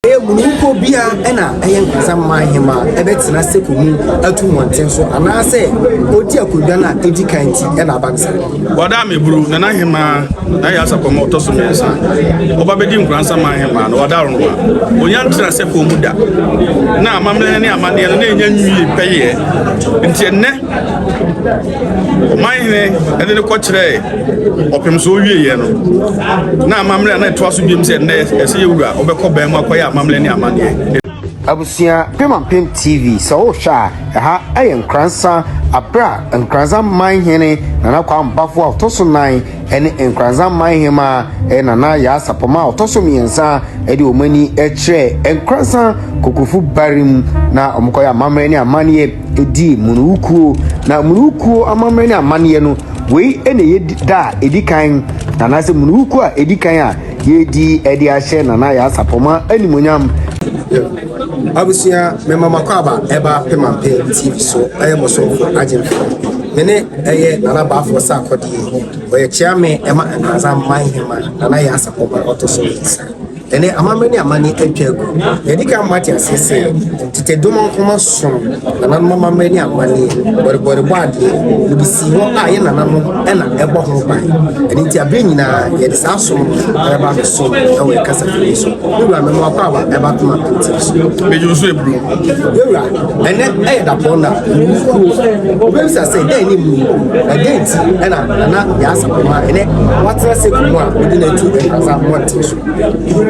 Ɛyɛ mununkuo biara na ɛyɛ Nkoranza man hemaa ɛbɛtena seko mu atu mmɔnten so anaasɛ ɔdi akonnwa no a ɛdi kan nti na aba no saa. Wɔda Meburu, Nana Hemaa, na yɛ Asapɔmma ɔtɔ so mmiɛnsa. Ɔba bɛdi Nkoranza man hemaa no, wɔada Aroma. Ɔnya ntena seko mu da. Na amammerɛ ne amanneɛ no na ɛnya nwie pɛyɛ. Nti ɛnnɛ Ɔmanhene de no kɔkyerɛɛ ɔpem so ɔwieeɛ no, na amammerɛ a na ɛtoa so biom sɛ nnɛ ɛsɛ yɛ wura ɔbɛkɔ ban mu akɔyɛ amammerɛ ne amanneɛ. Abusua Pem Ampem TV sɛ wohwɛ a ɛha ɛyɛ Nkoransa aberɛ a Nkoransa man hene Nana Kwame Bafo a ɔtɔ so nan ɛne Nkoransa man hemaa ɛyɛ Nana Yaa Sapɔma a ɔtɔ so mmiɛnsa ɛde wɔn ani ɛkyerɛ Nkoransa Kokofu Bare mu na wɔkɔyɛ amammerɛ ne amanneɛ dii Munuwukuo. Na Munuwukuo amammerɛ ne amanneɛ no, wei na ɛyɛ da a ɛdi kan anaasɛ Munuwukuo a ɛdi kan a yɛredi de ahyɛ Nana Yaa Sapɔma animuonyam. Abusua, mema mo akwaaba ɛba Pemampe TV so, ɛyɛ mo somfo Agyemfo. Me ne ɛyɛ Nana Baafoɔ Sarkodie, ɔyɛ Kyeame ɛma Nkoranza Man Hema Nana Yaa Sapɔma ɔtɔ so mmiɛnsa. Ɛnnɛ, amammerɛ ne amanne atwa agu. Nea edi kan ma ate aseɛ sɛ, tete dom nhoma som nananom amammerɛ ne amanneɛ, wɔde bɔ adeɛ, wɔde sii hɔ a yɛn nananom na ɛbɔ ho ban. Ɛno nti, aberɛ nyinaa yɛde saa som no bɛba abɛsom wɔ yɛn kasafidie so. Me wura, mema w'akwaaba ɛba Pema Pɛntene so. Megye wo so eburu. Me wura, ɛnnɛ ɛyɛ dapɔnna, Munukuo. Wobɛbisa sɛ, dɛn ne Munukuo? Na dɛn nti na Nana Yaa Sapoma ɛnnɛ watena Seku mu a wode no atu Nkansah mmɔnten so?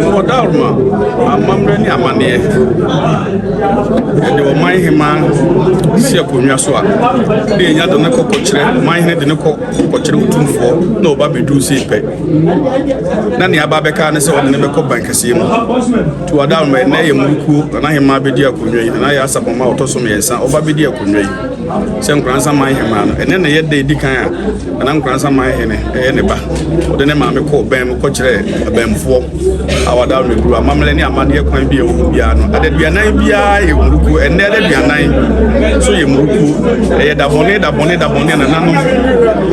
Wɔ Daruma amammerɛ ne amanneɛ, yɛde ɔman hemaa si akonnwa so a, na yɛnya de no kɔ kɔkyerɛ, ɔman hene de no kɔ kɔkyerɛ otumfoɔ na ɔba bɛduru sei pɛ. Na nea aba abɛka ne sɛ ɔde no bɛkɔ ban kɛseɛ mu. Nti wɔ Daruma ɛnnɛ yɛ Murukuo, Nana Hemaa bɛdi akonnwa yi, Nana Yaa Sapɔmma a ɔtɔ so mmiɛnsa, ɔba bɛdi akonnwa yi sɛ Nkoransa man hemaa no. Ɛnnɛ na ɛyɛ da ɛdi kan a Nana Nkoransa man hene yɛ ne ba. Ɔde ne maame kɔɔ bɛn mu kɔkyerɛɛ abɛnfoɔ a wɔada no aduru amammerɛ ne amanneɛ kwan bi a ɛwɔ mu biara no. Adaduanan biara yɛ murukuo. Ɛnnɛ adaduanan nso yɛ murukuo. Ɛyɛ da bɔne da bɔne da bɔne a nananom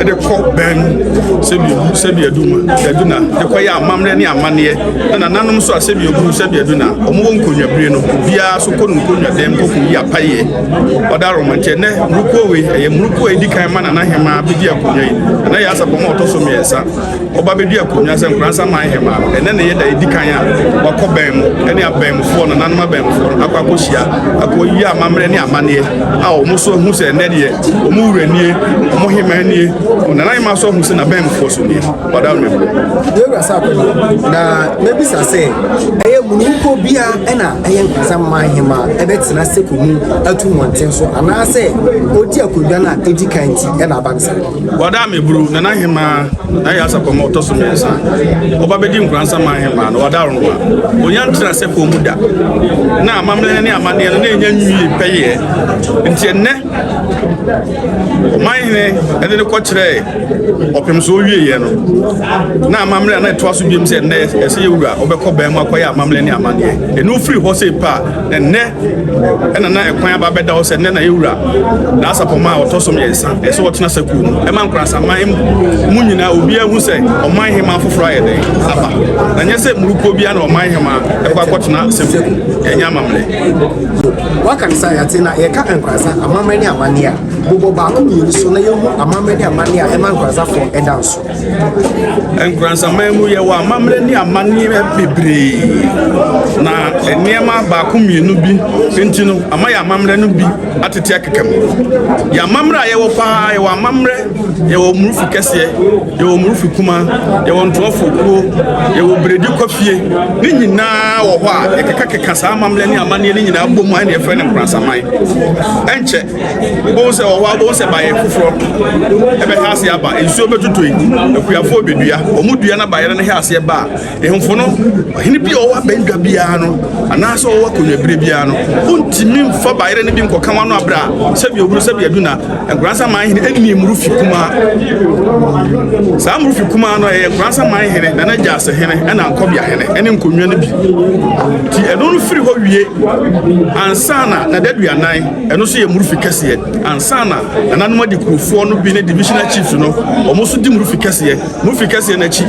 de kɔ bɛn mu sɛbi ogu sɛbi aduma aduna de kɔyɛ amammerɛ ne amanneɛ na nananom nso a sɛbi ogu sɛbi aduna wɔn wɔ nkonnwabire no obiara so kɔ no nkonnwa dɛm kɔkɔyi apaeɛ. Ɔda Roma nti ɛnɛ murukuo wei ɛyɛ murukuo a ɛdi kan ma Nana Hemaa bɛdi akonnwa yi. Nana Yaa Sapɔmɔ a ɔtɔ so mmiɛnsa ɔba bɛdi akonnwa sɛ Nkoransa man Hemaa no. Ɛnɛ na ɛyɛ da ɛdi kan a wakɔ bɛn mu ɛne abɛnmufoɔ nananom abɛnmufoɔ no akɔ akɔhyia akɔyi amammerɛ ne amanneɛ a wɔn nso ahu sɛ ɛnɛ deɛ wɔn wura nie, wɔn hemaa nie. Nana Hemaa nso ahu sɛ n'abɛnmufoɔ so nie. Ɔda Roma mu. Yɛwura Sarkodie, na mɛbisa sɛ ɛyɛ mununkuo biara na ɛyɛ Nkoranza man hemaa ɛbɛtena seko mu atu mmɔnten so anaasɛ ɔdi akonnwa no a ɛdi kan nti na aba no saa? Wɔda Meburu, Nana Hemaa, na yɛ Asapɔmma ɔtɔ so mmiɛnsa. Ɔba bɛdi Nkoranza man hemaa no, wɔada Roma. Ɔnya ntena seko mu da. Na amammerɛ ne amanneɛ no na ɛnya nwie pɛyɛ. Nti ɛnnɛ ɔman hene de no kɔkyerɛɛ ɔpem so ɔwieeɛ no, na amammerɛ a na ɛtoa so biom sɛ nnɛ ɛsɛ yɛ wura ɔbɛkɔ ban mu akɔyɛ amammerɛ ne amanneɛ. Ɛno firi hɔ sei pa a, na nnɛ ɛna na ɛkwan aba bɛda hɔ sɛ nnɛ na yɛ wura na asapɔma a ɔtɔ so mmiɛnsa ɛsɛ ɔtena sakuo mu ɛma nkoransaman mu nyinaa obiara hu sɛ ɔman hema foforɔ ayɛ dɛn aba, na nyɛ sɛ murukuo biara na ɔman hema ɛkɔ akɔtena sakuo mu. Ɛnyɛ amammerɛ. Waka no saa yɛate na yɛka Nkoranza amammerɛ ne amanneɛ a, bobɔ baako mmienu so na yɛnhu amammerɛ ne amanneɛ a ɛma Nkoranzafoɔ da nso. Nkoranzaman mu yɛwɔ amammerɛ ne amanneɛ bebree, na nneɛma baako mmienu bi nti no ama yɛ amammerɛ no bi atete akeka mu. Yɛ amammerɛ a yɛwɔ paa, yɛwɔ amammerɛ, yɛwɔ murufu kɛseɛ, yɛwɔ murufu kuma, yɛwɔ ntoɔfo kuo, yɛwɔ beredi kɔfie, ne nyinaa wɔ hɔ a yɛkekakeka saa amammerɛ ne amanneɛ no nyinaa bɔ mu a ɛna yɛfrɛ no Nkoranzaman. Ɛnkyɛ wobɛhu sɛ wɔ hɔ a wobɛhu sɛ bayɛ foforɔ ɛbɛha ase aba, nsuo bɛtotɔ yi, akuafoɔ bɛdua, wɔn dua na bayerɛ no hɛ aseɛ ba a, ahemfo no, ɔhene bi a ɔwɔ abɛndwa biara no anaasɛ ɔwɔ akonnwabere biara no, wontumi mfa bayerɛ no bi nkɔka wɔn ano abrɛ a sɛbi owuru sɛbi aduna. Nkoransa man hene ɛnni Murufi kumaa. Saa Murufi kumaa no ɛyɛ Nkoransa man hene, Nana Gyase hene, ɛna Nkɔbea hene ɛne nkonnwa no bi. Nti ɛno no firi hɔ wie ansa na Nadaduanan, ɛno nso yɛ Murufi kɛseɛ, ansa na nananom adi kurofoɔ no bi ne divisional chiefs no, wɔn nso di Murufi kɛseɛ. Murufi kɛseɛ no akyi,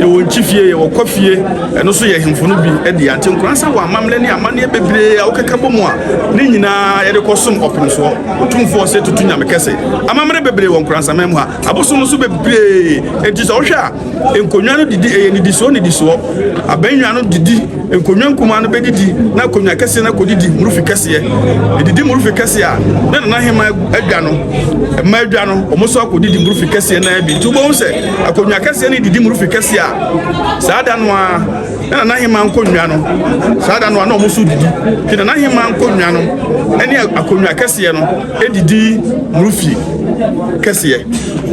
yɛwɔ Nkyifie, yɛwɔ Kwafie, ɛno nso yɛ ahemfo no bi dea. Nti Nkoransa wɔ. wɔ amammerɛ ne amanneɛ bebree a wokeka bɔ mu a, ne nyinaa yɛde kɔsom Ɔpemsoɔ, Otumfoɔ Ɔsɛ Tutu Nyame Kɛse. Amammerɛ bebree wɔ Nkoransaman mu ha, abosom nso bebree. Enti sɛ wohwɛ a, nkonnwa no didi, ɛyɛ nnidisoɔ nnidisoɔ. Abannwa no didi, nkonnwa nkumaa no bɛdidi, na akonnwa kɛseɛ no akɔdidi murufi kɛseɛ. Ɛdidi murufi kɛseɛ a, na Nana Hemaa adwa no, mmaa adwa no, wɔn nso akɔdidi murufi kɛseɛ no ara bi. Nti wobɛhu sɛ akonnwa kɛseɛ no didi murufi kɛseɛ a, saa da no ara, na Nana Hemaa nkonnwa no, saa da no ara na wɔn nso didi. Nti Nana Hemaa nkonnwa no ne akonnwa kɛseɛ no didi murufi kɛseɛ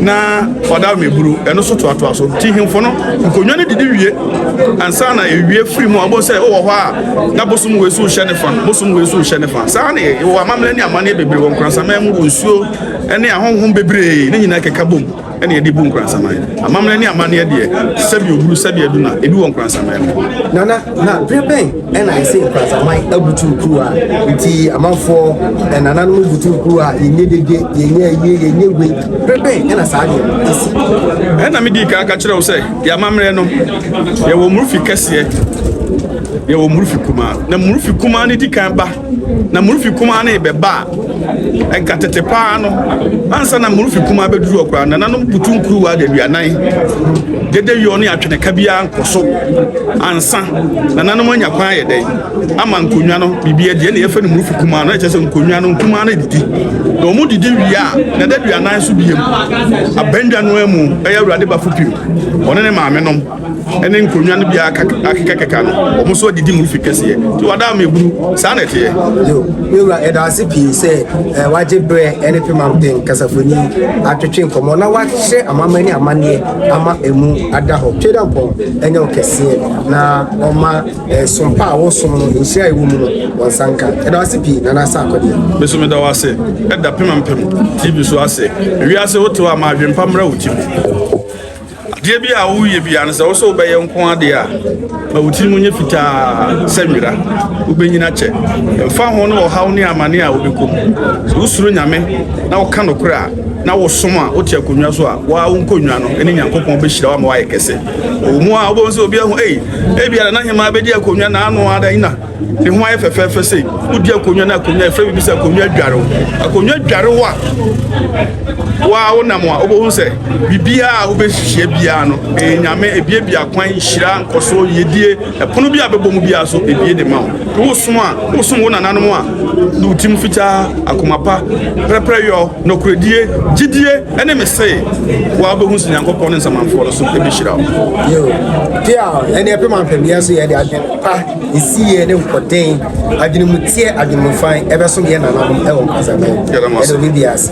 na ɔda meburu ɛno so toatoa so. Nti hemfo no nkonnwa no didi wie ansa na ewie firi mu a, wɔbɔ sɛ wowɔ hɔ a na bosom wei so hyɛ ne fa, bosom wei so hyɛ ne fa. Saa na yɛwɔ amammerɛ ne amanneɛ bebree wɔ Nkoransaman mu, wɔ nsuo ne ahonhom bebree ne nyinaa keka bom ɛna yɛde bu Nkoransaman. Amammerɛ ne amanneɛ deɛ, sɛbi oburu sɛbi aduna, ebi wɔ Nkoransaman mu. Nana, na bere bɛn ɛna ɛsɛ Nkoransaman abutu kuruwa? Nti amanfoɔ nananom butu kuruwa, yɛnyɛ dede, yɛnyɛ ayie, yɛnyɛ wei. Bere bɛn ɛna saa deɛ ɛsi? Ɛna medii kan ka kyerɛ wo sɛ yɛ amammerɛ no, yɛwɔ murufi kɛseɛ, yɛwɔ murufi kumaa. Na murufi kumaa no di kan ba. Na murufi kumaa no rebɛba a, nka tete paa no, ansa na murufi kumaa bɛduru hɔ koraa, nananom butu nkuruwa adaduanan, dede yɔ ne atweneka biara nkɔ so ansa nananom anya kwan ayɛ dɛn ama nkonnwa no biribi adi. Ɛna yɛfrɛ no murufi kumaa no, ɛkyerɛ sɛ nkonnwa no nkumaa no didi. Na wɔn didi wie a, na adaduanan so biem, abannwa no mu ɛyɛ Awurade Bafo Pim, ɔne ne maame nom. ne nkonnwa no biara akekakeka no, wɔn nso adidi mu fi kɛseɛ. Nti wada ama eburu, saa na ɛteɛ. Yo, me wura, yɛda ase pii sɛ eh, wagye berɛ ne Pemampem kasafoni atwetwe nkɔmmɔ na wakyerɛ amammerɛ ne amanneɛ ama emu ada hɔ. Twedampɔn ɛnyɛ wo kɛseɛ na ɔma eh, som pa a wosom no, nhyira a ɛwɔ mu no, wɔn nsa nka. Yɛda ase pii, Nana Sarkodie. Me nso meda wo ase, ɛda Pemampem TV so ase. Wiase wote hɔ a, ma adwempa mmra wo tirim. Adeɛ bi a woreyɛ biara no, sɛ wo sɛ wobɛyɛ nko adeɛ a, ma wo tirim nyɛ fitaa sɛ nwera. Wobɛnyini akyɛ. Ɛmfa ho ne ɔhaw ne amane a wobɛkɔ mu. Sɛ wosuro Nyame na woka nokorɛ a, na wosom a, wote akonnwa so a, wo ara wo nkonnwa no ne Nyankopɔn bɛhyira wo ama woayɛ kɛse. Ɛwɔ mu a, wobɛhu sɛ obi ahu, ei, ebia Nana Hemaa bɛdi akonnwa n'ano ara da, na Ne ho ayɛ fɛfɛɛfɛ sei. Wodi akonnwa na akonnwa yɛfrɛ biribi sɛ akonnwa dware wo. Akonnwa dware wo a, wo a wonam a wobɛhu sɛ biribiara a wobɛhyia biara no ɛyɛ Nyame, ebiebie akwan, nhyira, nkɔsoɔ, yiedie, ɛpono bi a bɛbɔ mu biara so ebie de ma wo. Wosom a, wosom wo nananom a, de wo tirim fitaa, akoma pa, prɛprɛyɔ, nɔkorɛdie, gyidie ne mese, wo a wobɛhu sɛ Nyankopɔn ne nsamanfoɔ no so bɛhyira wo. Yo, pia, ɛne ɛpem ampem yɛn nso yɛde adwene pa Nsiyɛ ne nkɔden, adwenemuteɛ, adwenemufan ɛbɛsom yɛn nananom ɛwɔ nkwansabɛn. Yɛda mo ase. Yɛda obi biara ase.